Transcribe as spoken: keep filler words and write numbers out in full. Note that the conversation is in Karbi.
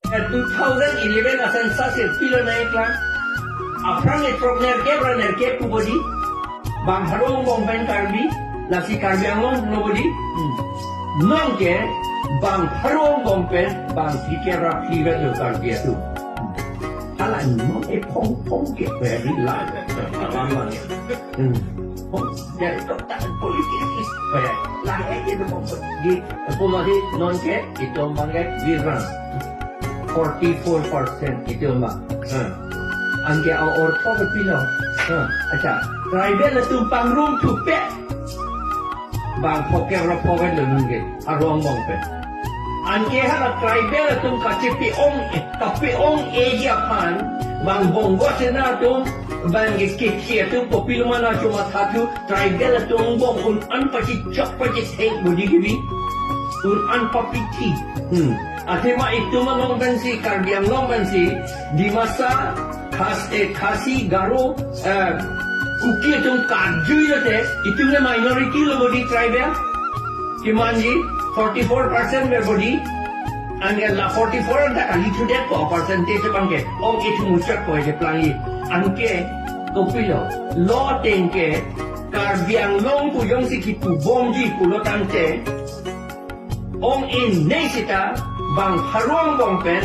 Two thousand eleven a-census si pilo nangklang. Aphrang e throk nerkep ra nerkep pu bodi. Bang pharo angbong pen Karbi, lasi Karbi Anglong lo bodi. Hmm. Non ke bang pharo angbong pen bang phlikep ra phli vet lo Karbi atum. Hala non e phong phong ke very large. Alam bang. Hmm. Oh, jadi total politik is very large. Di, pu mati non ke itum bang ke virang. Forty-four percent itum bang. Hmm. Anke a-ortho ke pilo. Hmm. Acha, tribal atum pangrum thupe. Bang phokep ra phokep lo non ke, pharo angbong pen. Anke hala tribal atum kachepe-ong, kape-ong-eji aphan, bang Bongo Sena atum, bang ke kethi atum, kopilo mana chomatha thu, tribal atum angbong un-an pachichok pachithek bodi kebi, un-an papithi. Hmm. Athema itum along pensi, Karbi Anglong pensi, Dimasa, Khas, eh, Khasi, Garo, eh, Kuki atum karjui lote, itum le minority lo bodi tribal. Kemanji, forty-four percent ver bodi. Anke la forty-four ta kali thudet ko percentage abang ke. Ong itum muchot ko je plangji. Anke, kopilo. Lo ateng ke, Karbi Anglong pu jongsi kipubomji pulo tangte. Ong-e nei sita, bang pharo angbong pen,